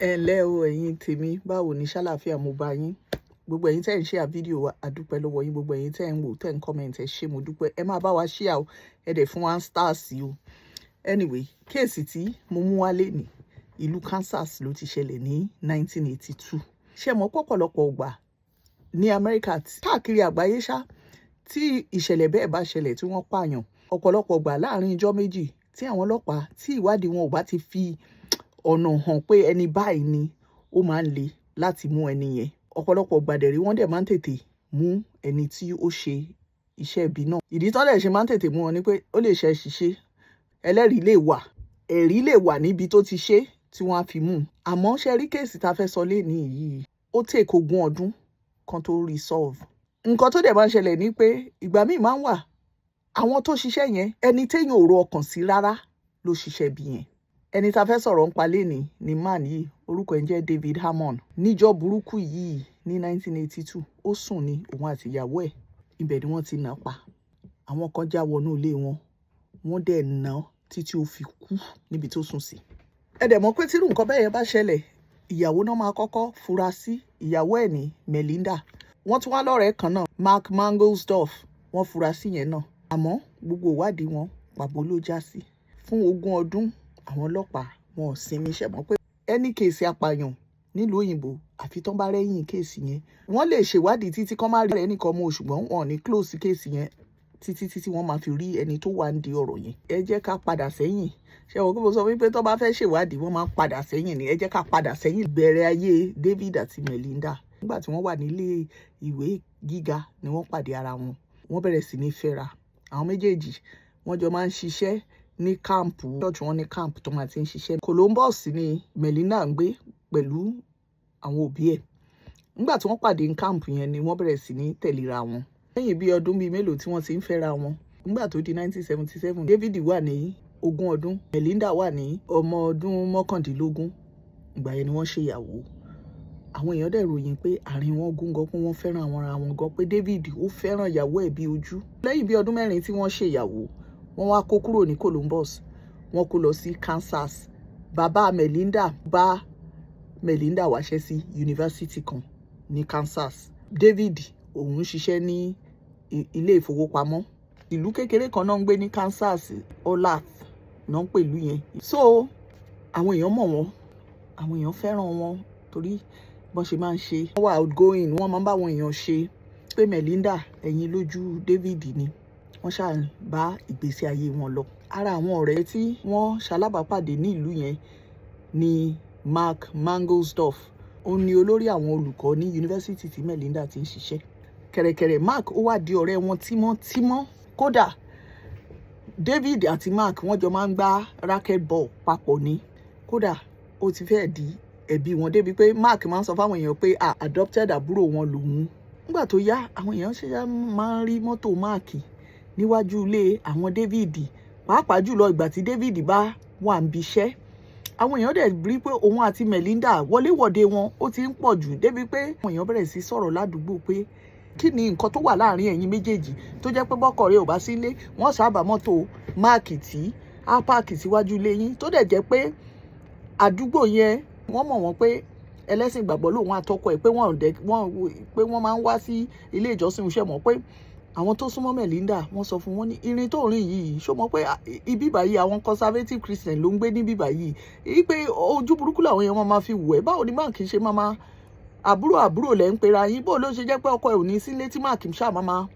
Ẹ ǹlẹ́ o, ẹ̀yin tèmi. Báwo ni? Ṣàlàáfíà mo bá yín? Gbogbo ẹ̀yin tẹ́ ń share fídíò wa, a dúpẹ́ lọ́wọ́ yín. Gbogbo ẹ̀yin tẹ́ ń wò, tẹ́ ń comment, ẹ ṣé, mo dúpẹ́. Ẹ máa bá wa share o, ẹ dẹ̀ fún wa stars o. Anyway, case tí mo mú wá lénìí, ìlú Kansas ló ti ṣẹlẹ̀ ní 1982. Ṣé mọ̀ pọ̀pọ̀lọpọ̀ ọgbà ní Amẹ́ríkà, káàkiri àgbáyé ṣá, tí ìṣẹ̀lẹ̀ bẹ́ẹ̀ bá ṣẹlẹ̀ tí wọ́n pààyàn, ọ̀pọ̀lọpọ̀ gbà láàrin ijọ́ 2 tí àwọn ọlọ́pàá tí ìwádìí wọn ò bá ti fi ọ̀nà hàn pé ẹni báyìí ni, ó máa ń le láti mú ẹni yẹn. Ọ̀pọ̀lọpọ̀ gbàdẹ̀rí, wọ́n dẹ̀ máa ń tètè mú ẹni tí ó ṣe iṣẹ́ ibi náà. Ìdí tó dẹ̀ ṣe máa ń tètè mú wọn ni pé ó lè ṣe ṣiṣẹ́, ẹlẹ́rìí lè wà, ẹ̀rí lè wà níbi tó ti ṣe tí wọ́n á fi mú un. Àmọ́ ṣe rí case tá a fẹ́ sọ lénìí yìí, ó take 20 ọdún kan tó resolve. Nǹkan tó dẹ̀ máa ń ṣẹlẹ̀ ni pé ìgbà míì máa ń wà, àwọn tó ṣiṣẹ́ yẹn, ẹni téèyàn ò ro ọkàn sí rárá ló ṣiṣẹ́ bí yẹn. Ẹni tá a fẹ́ sọ̀rọ̀ ń pa lénìí ni man yìí, orúkọ ẹ̀ ń jẹ́ David Hammond. Níjọ́ burúkú yìí ní 1982, ó sùn ní òun àti ìyàwó ẹ̀, ibẹ̀ ni wọ́n ti nà pa. Àwọn kan já wọnú ilé wọn, wọ́n dẹ̀ nà títí ó fi kú níbi tó sùn sí. Ẹ dẹ̀ mọ̀ pé tírú nǹkan bẹ́ẹ̀ yẹn bá ṣẹlẹ̀, ìyàwó náà máa kọ́kọ́ fura sí. Ìyàwó ẹ̀ ní Melinda. Wọ́n tún wá lọ́rẹ̀ẹ́ kan náà, Mark Mangelsdorf, wọ́n fura sí yẹn náà. Àmọ́ gbogbo ìwádìí wọn, pàbó ló já sí. Fún 20 ọdún, àwọn ọlọ́pàá wọn ò sinmi iṣẹ́. Mọ́ pé ẹni case apààyàn nílùú òyìnbó, àfi tán bá rẹ́yìn case yẹn. Wọ́n lè ṣèwádìí títí kán má rí ẹnìkan mú, ṣùgbọ́n wọn ò ní close case yẹn títí títí wọ́n máa fi rí ẹni tó wà nídìí ọ̀rọ̀ yẹn. Ẹ jẹ́ ká padà sẹ́yìn. Ṣé wọ́n kí mo sọ wípé tó bá fẹ́ ṣèwádìí, wọ́n máa ń padà sẹ́yìn ni. Ẹ jẹ́ ká padà sẹ́yìn, bẹ̀rẹ̀ ayé David àti Melinda. Nígbà tí wọ́n wà nílé ìwé gíga ni wọ́n pàdé ara wọn. Wọ́n bẹ̀rẹ̀ sí ní fẹ́ra. Àwọn méjèèjì, wọ́n jọ máa ń ṣiṣẹ́ ní camp church wọn, ní camp tó máa ti ń ṣiṣẹ́. Columbus ni Melinda ń gbé pẹ̀lú àwọn òbí ẹ̀. Nígbà tí wọ́n pàdé ní camp yẹn ni wọ́n bẹ̀rẹ̀ sí ní tẹ̀léra wọn. Lẹ́yìn bí ọdún bíi mélòó tí wọ́n ti ń fẹ́ra wọn, nígbà tó di 1977, David wà ní 20 ọdún, Melinda wà ní ọmọ ọdún 19. Ìgbà yẹn ni wọ́n ṣèyàwó. Àwọn èèyàn dẹ̀ ròyìn pé àárín wọn gún gan, pé wọ́n fẹ́ràn àwọn ara wọn gan, pé David ó fẹ́ràn ìyàwó ẹ̀ bí ojú. Lẹ́yìn bí ọdún 4 tí wọ́n ṣèyàwó, wọ́n wá kó kúrò ní Columbus, wọ́n kó lọ sí Kansas. Bàbá Melinda bá Melinda wáṣẹ́ sí yunifásitì kan ní Kansas. David, òun ń ṣiṣẹ́ ní ilé ìfowópamọ́. Ìlú kékeré kan náà ń gbé ní Kansas, Olathe náà ń pè ìlú yẹn. So àwọn èèyàn mọ̀ wọ́n, àwọn èèyàn fẹ́ràn wọn torí bọ́n ṣe máa ń ṣe. Wọ́n wà outgoing, wọ́n máa ń bá àwọn èèyàn ṣe, pé Melinda, ẹ̀yin lójú David ni. Wọ́n ṣáà bá ìgbésí ayé wọn lọ. Ara àwọn ọ̀rẹ́ tí wọ́n ṣalábàápàdé ní ìlú yẹn ni Mark Mangelsdorf. Ó ní olórí àwọn olùkọ́ ní yunifásitì tí Melinda ti ń ṣiṣẹ́. Kẹ̀rẹ̀kẹ̀rẹ̀, Mark ó wá di ọ̀rẹ́ wọn tímọ́tímọ́. Kódà David àti Mark, wọ́n jọ máa ń gbá racquetball papọ̀ ní. Kódà ó ti fẹ́ẹ̀ di ẹbí wọn, débi pé Mark máa ń sọ fáwọn èèyàn pé adopted àbúrò wọn lòun. Nígbà tó yá, àwọn èèyàn ṣe máa ń rí mọ́tò Mark níwájú ilé àwọn David, pàápàá jùlọ ìgbà tí David bá wà ń biṣẹ́. Àwọn èèyàn dẹ̀ rí pé òun àti Melinda, wọléwọ̀de wọn ó ti ń pọ̀ jù, débi pé àwọn èèyàn bẹ̀rẹ̀ sí sọ̀rọ̀ ládùúgbò pé kí ni nǹkan tó wà láàrin ẹ̀yin méjèèjì tó jẹ́ pé bọ́kọ rẹ̀ ò bá sílé, wọ́n sábà mọ́tò Mark tí á park síwájú ilé yín, tó dẹ̀ jẹ́ pé àdúgbò yẹn, wọ́n mọ̀ wọ́n pé ẹlẹ́sìn ìgbàgbọ́ lòun àtọkọ ẹ̀, pé wọ́n máa ń wá sí ilé ìjọsìn. Iṣẹ́ mọ̀ pé àwọn tó súnmọ́ Melinda, wọ́n sọ fún wọn ní irin tó rìn yìí, ṣó mọ̀ pé ibi báyìí, àwọn conservative Christian ló ń gbé níbí báyìí, pé ojú burúkú làwọn èèyàn máa fi wù ẹ́? Báwo ni Mark ṣe máa àbúrò àbúrò lẹ́ ń pera yín, bó ló ṣe jẹ́ pé ọkọ ẹ̀ ò ní sílé tí Mark ṣáà máa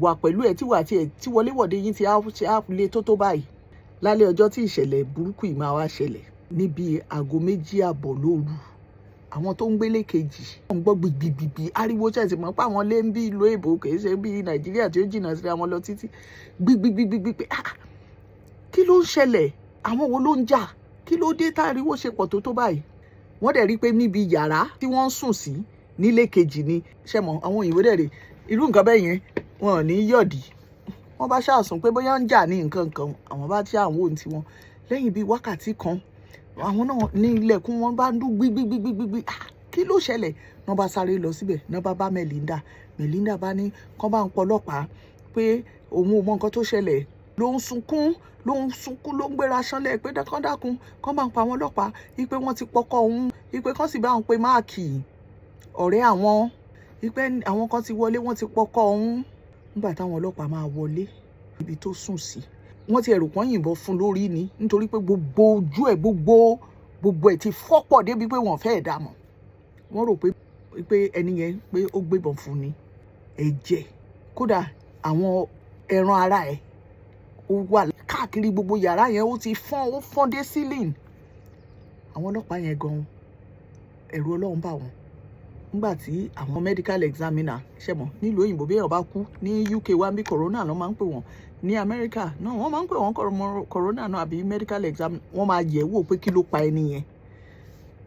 wà pẹ̀lú ẹ̀, tí wà tí ẹ̀ tí wọléwọ̀de yín ti á le tó tó báyìí? Lálẹ́ ọjọ́ tí ìṣẹ̀lẹ̀ burúkú yìí máa wá ṣẹlẹ̀, níbi aago 2:30 lóru, àwọn tó ń gbélé kejì, wọ́n ń gbọ́ gbìgbìgbì ariwo. Ṣẹ̀sì mọ́ pé àwọn lé ń bí ìlú èbó, kì í ṣe bí Nàìjíríà tí ó jìnnà síra wọn lọ títí. Gbìgbìgbìgbì pé, ah, kí ló ń ṣẹlẹ̀? Àwọn wo ló ń jà? Kí ló dé táriwo ṣe pọ̀ tó tó báyìí? Wọ́n dẹ̀ rí i pé níbi yàrá tí wọ́n ń sùn sí nílé kejì ni. Ṣe mọ̀, àwọn òyìnbó dẹ̀ rí irú nǹkan bẹ́ẹ̀ yẹn, wọn ò ní yọ̀dí. Wọ́n bá ṣàsùn pé bóyá ń jà ní nǹkan kan. Àwọn bá tí àwọn ohun tiwọn. Lẹ́yìn bíi wákàtí kan, àwọn náà ní ilẹ̀kùn wọn bá ń dún gbígbígbígbígbí. Ah, kí ló ṣẹlẹ̀? Náà bá sáré lọ síbẹ̀, náà bá bá Melinda. Melinda bá ní kán bá ń pọlọ́pàá, pé òun ò mọ nǹkan tó ṣẹlẹ̀. Ló ń sunkún, ló ń sunkún, ló ń gbéra ṣánlẹ̀ pé dákun dákun, kán bá ń pa àwọn ọlọ́pàá, wípé wọ́n ti pọkọ òun, wípé kán sì bá òun pe Máàkì ọ̀rẹ́ àwọn, wípé àwọn kan ti wọlé, wọ́n ti pọkọ òun. Nígbà táwọn ọlọ́pàá máa wọlé ibi tó sùn sí, wọ́n ti ẹ̀rù pọ́n yìnbọn fún lórí ni, nítorí pé gbogbo ojú ẹ̀, gbogbo ẹ̀ ti fọ́pọ̀ débi pé wọ́n fẹ́ẹ̀ dà mọ̀. Wọ́n rò pé ẹni yẹn pé ó gbébọn fún ni. Ẹ̀jẹ̀, kódà àwọn ẹran ara ẹ̀ ó wà káàkiri gbogbo yàrá yẹn, ó ti fọ́n, ó fọ́n dé ceiling. Àwọn ọlọ́pàá yẹn gan, ẹ̀rù Ọlọ́run bà wọ́n nígbà tí àwọn medical examiner ṣe mọ̀ nílùú òyìnbó, bí èèyàn bá kú ní UK wá bí, coroner ló máa ń pè wọ́n. Ní Amẹ́ríkà náà, wọ́n máa ń pè wọ́n coroner náà àbí medical examiner. Wọ́n máa yẹ̀ wò pé kí ló pa ẹni yẹn.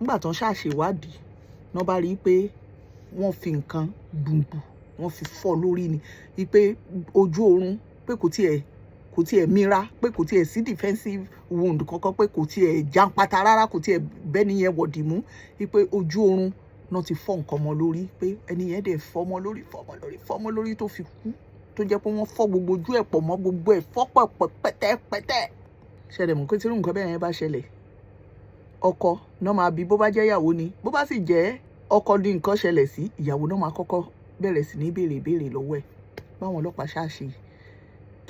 Nígbà tó ń ṣàṣèwádìí náà, bá rí i pé wọ́n fi nǹkan gbùngbùn, wọ́n fi fọ́ lórí ni, wípé ojú oorun, pé kò tiẹ̀ mira, pé kò tiẹ̀ sí defensive wound kankan, pé kò tiẹ̀ jàǹpátá rárá, kò tiẹ̀ bẹ́ni yẹn wọ̀dì mú, wípé ojú oorun náà ti fọ́ nǹkan mọ́ lórí, pé ẹni yẹn dẹ̀ fọ́ mọ́ lórí, fọ́ mọ́ lórí, fọ́ mọ́ lórí tó fi kú, tó jẹ́ pé wọ́n fọ́ gbogbo ojú ẹ̀ pọ̀ mọ́ gbogbo ẹ̀ fọ́ pọ̀ pẹ́tẹ́pẹ́tẹ́. Ṣẹlẹ̀ mọ̀ pé tí irú nǹkan bẹ́ẹ̀ yẹn bá ṣẹlẹ̀, ọkọ náà máa bí, bó bá jẹ́ ìyàwó ni, bó bá sì jẹ́ ọkọ ní nǹkan ṣẹlẹ̀ sí, ìyàwó náà máa kọ́kọ́ bẹ̀rẹ̀ sí ní béèrè ìbéèrè lọ́wọ́ ẹ̀. Báwọn ọlọ́pàá ṣáà ṣe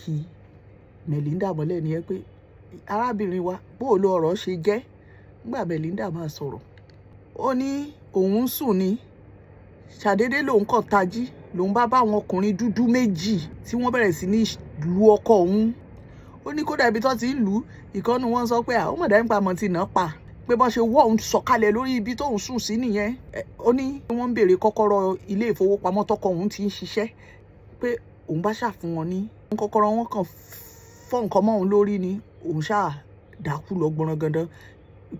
kí Melinda mọ́lẹ̀ ni ẹ pé, "Arábìnrin wa, bó o lo ọ̀rọ̀ ṣe jẹ́?" Nígbà Melinda máa sọ̀rọ̀, ó ní òun ń sùn ni, ṣàdédé lòun kàn tají, lòun bá bá àwọn ọkùnrin dúdú méjì tí wọ́n bẹ̀rẹ̀ sí ní lu ọkọ òun. Ó ní kódà ibi tó ti ń lù ú, ìkànnì wọn sọ pé àwọn mọ̀dá nípa mọ̀ ti nà pa, pé bọ́n ṣe wọ́ òun sọ̀kalẹ̀ lórí ibi tóun sùn sí nìyẹn. Ó ní wọ́n ń béèrè kọ́kọ́rọ́ ilé ìfowópamọ́ tọkọ òun ti ń ṣiṣẹ́, pé òun bá ṣàfún wọn ní kọ́kọ́rọ́, wọn kàn fọ́ nǹkan mọ́ òun lórí ni, òun ṣáà dákú lọ gbọ̀nrangandan,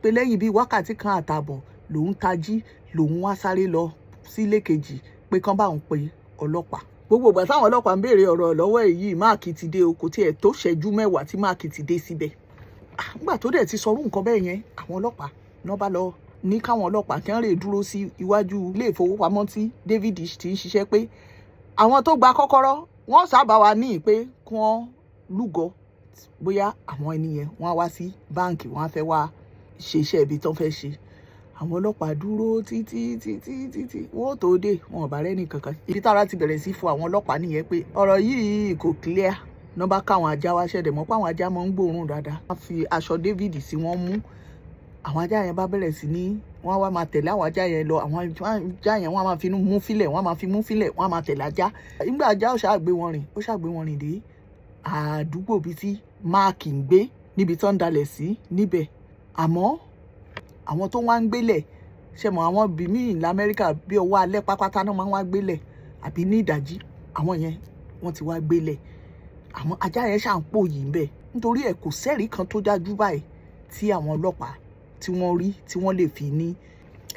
pé lẹ́yìn bíi wákàtí kan àtààbọ̀ lòun tají, lòun wá sáré lọ sílé kejì pé kán bá òun pe ọlọ́pàá. Gbogbo ìgbà táwọn ọlọ́pàá ń béèrè ọ̀rọ̀ lọ́wọ́ èyí, Máàkì ti dé o. Kò tiẹ̀ tó ṣẹ́jú 10 tí Máàkì ti dé síbẹ̀. Nígbà tó dẹ̀ ti sọrú nǹkan bẹ́ẹ̀ yẹn, àwọn ọlọ́pàá náà bá lọ ní káwọn ọlọ́pàá kí wọ́n lè dúró sí iwájú ilé ìfowópamọ́ tí David ti ń ṣiṣẹ́, pé àwọn tó gba kọ́kọ́rọ́ wọ́n sábà wà ní pé kí wọ́n lúgọ bóyá àwọn ẹni yẹn wọ́n á wá sí báǹkì, wọ́n á fẹ́ wá ṣe iṣẹ́ ibi tán fẹ́ ṣe. Àwọn ọlọ́pàá dúró títí títí títí, wọ́n ò tó dé, wọn ò bá rẹ́ni kankan. Ibi tára ti bẹ̀rẹ̀ sí fún àwọn ọlọ́pàá nìyẹn pé ọ̀rọ̀ yìí kò clear. Náà bá káwọn ajá wá ṣẹ̀dẹ̀ mọ́ pé àwọn ajá máa ń gbóòórùn dáadáa. Wọ́n fi aṣọ David sí wọ́n mú. Àwọn ajá yẹn bá bẹ̀rẹ̀ sí ní, wọ́n wá máa tẹ̀lé àwọn ajá yẹn lọ. Àwọn ajá yẹn, wọ́n á máa fi mú fílẹ̀, wọ́n á máa fi mú fílẹ̀, wọ́n á máa tẹ̀lé ajá. Nígbà ajá ó ṣáà gbé wọn rìn, ó ṣáà gbé wọn rìn dé àdúgbò bíi tí Mark ń gbé, níbi tó ń dalẹ̀ sí níbẹ̀. Àmọ́ àwọn tó wá ń gbélẹ̀, ṣe mọ̀, àwọn bí míì lamẹ́ríkà, bí ọwọ́ alẹ́ pápátá náà máa ń wá gbélẹ̀ àbí ní ìdájí, àwọn yẹn wọ́n ti wá gbélẹ̀. Àwọn ajá yẹn ṣà ń pòyì ń bẹ̀, nítorí ẹ̀ kò sẹ́rìí kan tó dájú báyìí tí àwọn ọlọ́pàá tí wọ́n rí tí wọ́n lè fi ní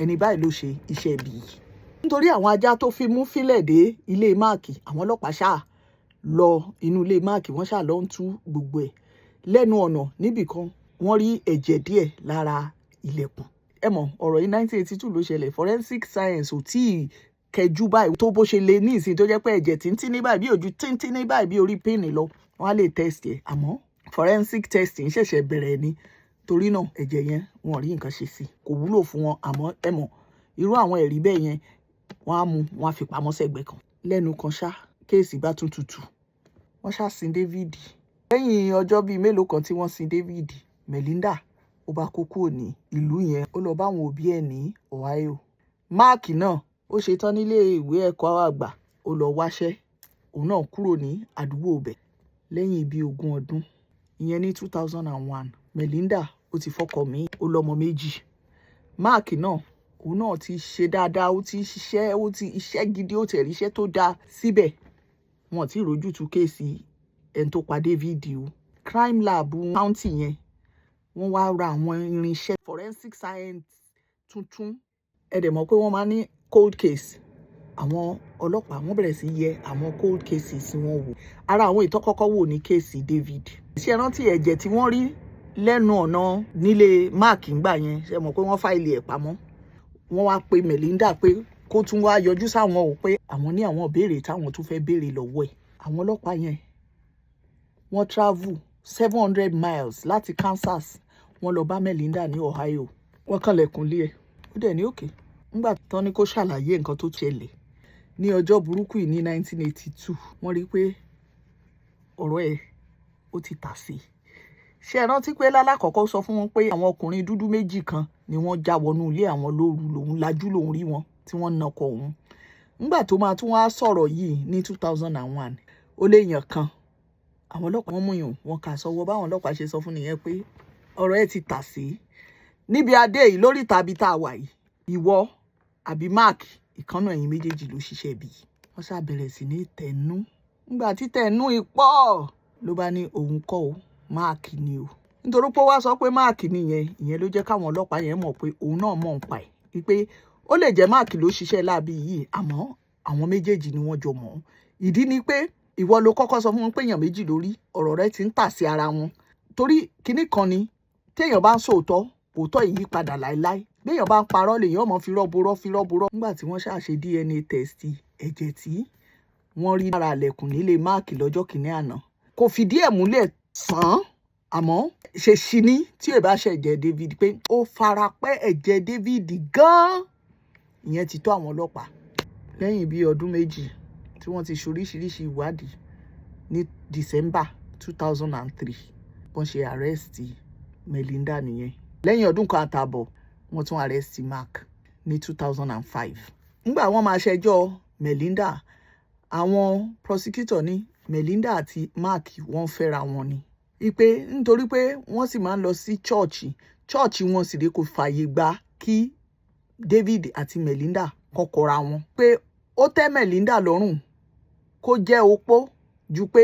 ẹni báyìí ló ṣe iṣẹ́ ibi yìí, nítorí àwọn ajá tó fi mú fílẹ̀ dé ilé Mark. Àwọn ọlọ́pàá ṣáà lọ inú ilé Mark, wọ́n ṣáà lọ ń tú gbogbo ẹ̀. Lẹ́nu ọ̀nà níbì kan, wọ́n rí ẹ̀jẹ̀ díẹ̀ lára ilẹ̀kùn. Ẹ mọ̀, ọ̀rọ̀ yìí, 1982 ló ṣẹlẹ̀. Forensic science ò tíì kẹjú báyìí tó bó ṣe lè ní ìsìn, tó jẹ́ pé ẹ̀jẹ̀ tíntín ní báyìí, bí ojú tíntín ní báyìí, bí orí píìnì lọ, wọ́n á lè test ẹ̀. Àmọ́ forensic testing ṣẹ̀ṣẹ̀ bẹ̀rẹ̀ ni. Torí náà, ẹ̀jẹ̀ yẹn, wọn ò rí nǹkan ṣe sí, kò wúlò fún wọn. Àmọ́ ẹ mọ̀, irú àwọn ẹ̀rí bẹ́ẹ̀ yẹn, wọ́n á mú, wọ́n á fi pamọ́ sẹ́gbẹ̀ẹ́ kan. Lẹ́nu kan ṣá, case bá tún tutù, wọ́n ṣá sin David. Lẹ́yìn ọjọ́ bíi mélòó kan tí wọ́n sin David, Melinda ó bá kó kúrò ní ìlú yẹn, ó lọ bá àwọn òbí ẹ̀ ní Ohio. Mark náà, ó ṣetán nílé ìwé ẹ̀kọ́ àgbà, ó lọ wáṣẹ́, òun náà kúrò ní àdúgbò ibẹ̀. Lẹ́yìn bíi 20 ọdún, ìyẹn ní 2001, Melinda ó ti fọ́kọ míì, ó lọ́mọ méjì. Mark náà, òun náà ti ṣe dáadáa, ó ti ṣiṣẹ́, ó ti iṣẹ́ gidi, ó tẹ̀rí iṣẹ́ tó dáa. Síbẹ̀, wọn ò tí ì rójútu case ẹni tó pa David o. Crime lab county yẹn, wọ́n wá ra àwọn irinṣẹ́ forensic science tuntun. Ẹ dẹ̀ mọ̀ pé wọ́n máa ní cold case. Àwọn ọlọ́pàá, wọ́n bẹ̀rẹ̀ sí yẹ àwọn cold cases wọn wò. Ara àwọn ìtọ́kọ́kọ́ wò ní case David. Ṣé ẹ rántí ẹ̀jẹ̀ tí wọ́n rí lẹ́nu ọ̀nà nílé Mark ńgbà yẹn? Ṣe mọ̀ pé wọ́n file ẹ̀ pamọ́? Wọ́n wá pe Melinda pé kó tún wá yọjú sáwọn o, pé àwọn ní àwọn ìbéèrè táwọn tún fẹ́ béèrè lọ́wọ́ ẹ̀. Àwọn ọlọ́pàá yẹn Wọ́n travel 700 miles láti Kansas, wọ́n lọ bá Melinda ní Ohio. Wọ́n kànlẹ̀kùn lé ẹ̀, ó dẹ̀ ní okay. Nígbà tán ní kó ṣàlàyé nǹkan tó ṣẹlẹ̀ ní ọjọ́ burúkú yìí ní 1982, wọ́n rí i pé ọ̀rọ̀ ẹ̀ ó ti tà sí i. Ṣé ẹ rántí pé lálákọ̀ọ́kọ́ sọ fún wọn pé àwọn ọkùnrin dúdú méjì kan ni wọ́n já wọnú ilé àwọn lóru, lòun lajú, lòun rí wọn tí wọ́n nakọ̀ òun? Nígbà tó máa tún wá sọ̀rọ̀ yìí ní 2001, ó léèyàn kan àwọn ọlọ́pàá wọ́n mú yàn, wọ́n kà sọ́wọ́. Báwọn ọlọ́pàá ṣe sọ fún nìyẹn pé ọ̀rọ̀ ẹ̀ ti tà sí níbi adé yìí lórí tàbí tá a wà yìí, ìwọ àbí Mark, ìkànnà ẹ̀yìn méjèèjì ló ṣiṣẹ́ bí. Wọ́n ṣàbẹ̀rẹ̀ sí ní tẹ̀nú. Nígbà tí tẹ̀nú ìpọ̀, ló bá ní òun kọ́ o, Mark ni o. Nítorí pé ó wá sọ pé Mark nìyẹn, ìyẹn ló jẹ́ káwọn ọlọ́pàá yẹn mọ̀ pé òun náà mọ̀ ń pa ẹ̀, wípé ó lè jẹ́ Mark ló ṣiṣẹ́ láabi yìí, àmọ́ àwọn méjèèjì ni wọ́n jọ mọ̀. Ìdí ni pé ìwọ ló kọ́kọ́ sọ fún wọn pé èèyàn méjì lórí ọ̀rọ̀ rẹ ti ń tà sí ara wọn. Torí kinní kan ni, téèyàn bá ń sòótọ́, òótọ́ yìí padà láéláé. Béèyàn bá ń parọ́, lèèyàn mọ̀ fi rọ́borọ́ fi rọ́borọ́. Nígbà tí wọ́n ṣàṣe DNA test, ẹ̀jẹ̀ tí wọ́n rí lára àlẹ̀kùn nílé Mark lọ́jọ́ kìíní àná kò fìdí ẹ̀ múlẹ̀ sàn án, àmọ́ ṣe ṣí ní tí ò bá ṣẹ̀jẹ̀ David, pé ó fara pẹ́ ẹ̀jẹ̀ David gan-an, ìyẹn ti tó àwọn ọlọ́pàá. Lẹ́yìn bíi ọdún 2 tí wọ́n ti ṣoríṣiríṣi ìwádìí, ní December 2003, wọ́n ṣe arrest Melinda nìyẹn. Lẹ́yìn ọdún 1.5, wọ́n tún arrest Mark ní 2005. Nígbà wọ́n máa ṣẹjọ́ Melinda, àwọn prosecutor ní Melinda àti Mark wọ́n fẹ́ra wọn ni, ipe nítorí pé wọ́n sì máa ń lọ sí chọ́ọ̀chì, chọ́ọ̀chì wọn sì lè kó fààyè gba kí David àti Melinda kọ́kọ́ra wọn, pé ó tẹ́ Melinda lọ́rùn kó jẹ́ opó ju pé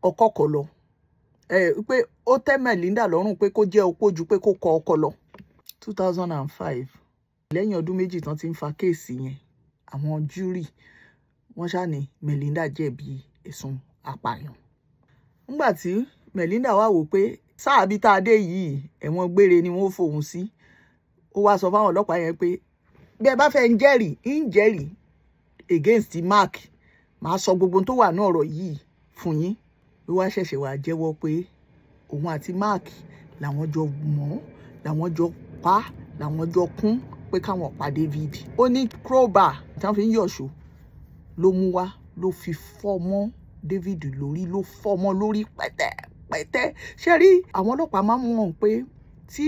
ọkọ kọ lọ ẹ, pé ó tẹ́ Melinda lọ́rùn pé kó jẹ́ opó ju pé kó kọ ọkọ lọ. 2005, lẹ́yìn ọdún 2 tán ti ń fa case yẹn, àwọn jury wọ́n ṣáà ní Melinda jẹ̀bi ẹ̀sùn apààyàn. Nígbà tí Melinda wá wò pé sáà bí tá a dé yìí, ẹ̀wọ̀n gbére ni wọ́n fòun sí, ó wá sọ fáwọn ọlọ́pàá yẹn pé bí ẹ bá fẹ́ ń jẹ́rìí, ń jẹ́rìí against Mark, màá sọ gbogbo tó wà ní ọ̀rọ̀ yìí fún yín. Ló wá ṣẹ̀ṣẹ̀ wá jẹ́wọ́ pé òun àti Mark làwọn jọ mọ̀, làwọn jọ pa, làwọn jọ kún pé káwọn pa David. Ó ní crowbar tí wọ́n fi ń yọ̀ṣó ló mú wá, ló fi fọ́ mọ́ David lórí, ló fọ́ mọ́ lórí pẹ́tẹ́pẹ́tẹ́. Ṣé rí, àwọn ọlọ́pàá máa ń mọ̀ pé tí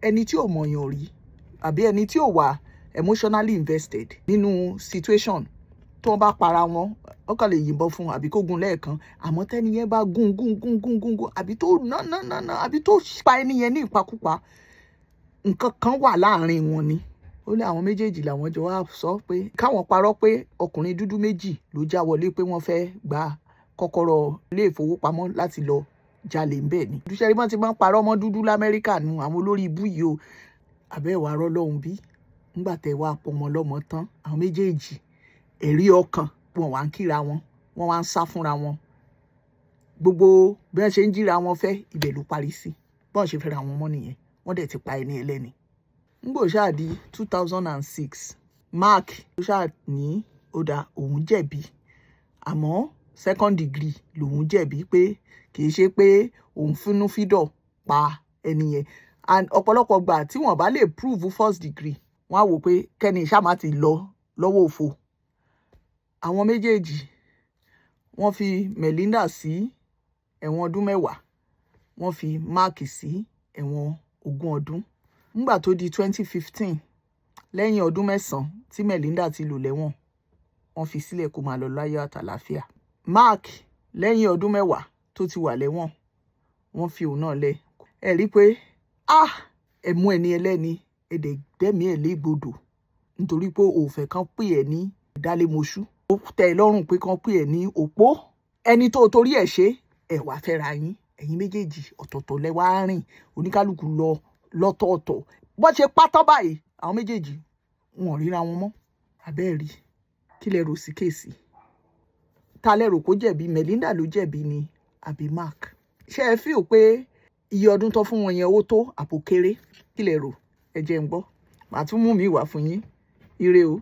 ẹni tí ò mọ̀yàn rí àbí ẹni tí ò wà emotionally invested nínú situation, tí wọ́n bá para wọn, wọ́n kàn lè yìnbọn fún un àbí kó gún lẹ́ẹ̀kan. Àmọ́ tẹ́ni yẹn bá gún gún gún gún gún gún, àbí tó ná ná ná ná, àbí tó pa ẹni yẹn ní ìpakúpa, nǹkan kan wà láàrin wọn ni. Ó ní àwọn méjèèjì làwọn jọ wá sọ pé káwọn parọ́ pé ọkùnrin dúdú méjì ló já wọlé, pé wọ́n fẹ́ gba kọ́kọ́rọ́ ilé ìfowópamọ́ láti lọ jalè ń bẹ̀ ni. Dúṣẹ́ rí, wọ́n ti máa ń parọ́ mọ́ dúdú l'Amẹ́ríkà nu, àwọn olórí ibú yìí o. Àbẹ́ ìwà rọ́ lọ́hùn bí ńgbà tẹ́ wá pọmọ lọ́mọ tán, àwọn méjèèjì, ẹ̀rí ọkàn wọn wá ń kíra wọn, wọ́n wá ń sá fúnra wọn. Gbogbo bí wọ́n ṣe ń jíra wọn fẹ́, ibẹ̀ ló parí sí. Bọ́n ṣe fẹ́ra wọn mọ́ nìyẹn, wọ́n dẹ̀ ti pa ẹni ẹlẹ́ni. Ngbò ṣáà di 2006, Mark ó ṣáà ní ó dá òun jẹ̀bi, àmọ́ second degree lòun jẹ̀bi, pé kì í ṣe pé òun fínúfíndọ̀ pa ẹni yẹn. And ọ̀pọ̀lọpọ̀ gbà tí wọ́n bá lè prove first degree, wọ́n á wò pé kẹ́ni ṣáà má ti lọ lọ́wọ́ òfo. Àwọn méjèèjì, wọ́n fi Melinda sí ẹ̀wọ̀n ọdún 10, wọ́n fi Mark sí ẹ̀wọ̀n 20 ọdún. Nígbà tó di 2015, lẹ́yìn ọdún 9 tí Melinda ti lò lẹ́wọ̀n, wọ́n fi sílẹ̀ kó máa lọ láyọ̀ àtàlàáfíà. Mark, lẹ́yìn ọdún 10 tó ti wà lẹ́wọ̀n, wọ́n fi òun náà lẹ̀. Ẹ rí i pé ah, ẹ mú ẹni ẹlẹ́ni, ẹ dẹ̀ dẹ́mi ẹ̀ légbodò nítorí pé òfẹ́ kan pè ẹ́ ní dálémoṣú, ó tẹ́ ẹ lọ́rùn pé kán pè ẹ́ ní òpó. Ẹni tó torí ẹ̀ ṣe ẹ̀ wá fẹ́ra yín, ẹ̀yin méjèèjì ọ̀tọ̀ọ̀tọ̀ lẹ wá rìn, oníkálukú lọ lọ́tọ̀ọ̀tọ̀. Bọ́n ṣe pátán báyìí, àwọn méjèèjì wọn ò ríra wọn mọ́. Àbẹ́ẹ̀ rí, kí lẹ rò sí case? Ta lẹ rò kó jẹ̀bi? Melinda ló jẹ̀bi ni àbí Mark? Ṣé ẹ feel pé iye ọdún tó fún wọn yẹn ó tó àpò kéré? Kí lẹ rò? Ẹ jẹ́ n gbọ́, màá tún mú mi wá fún yín. Ire o.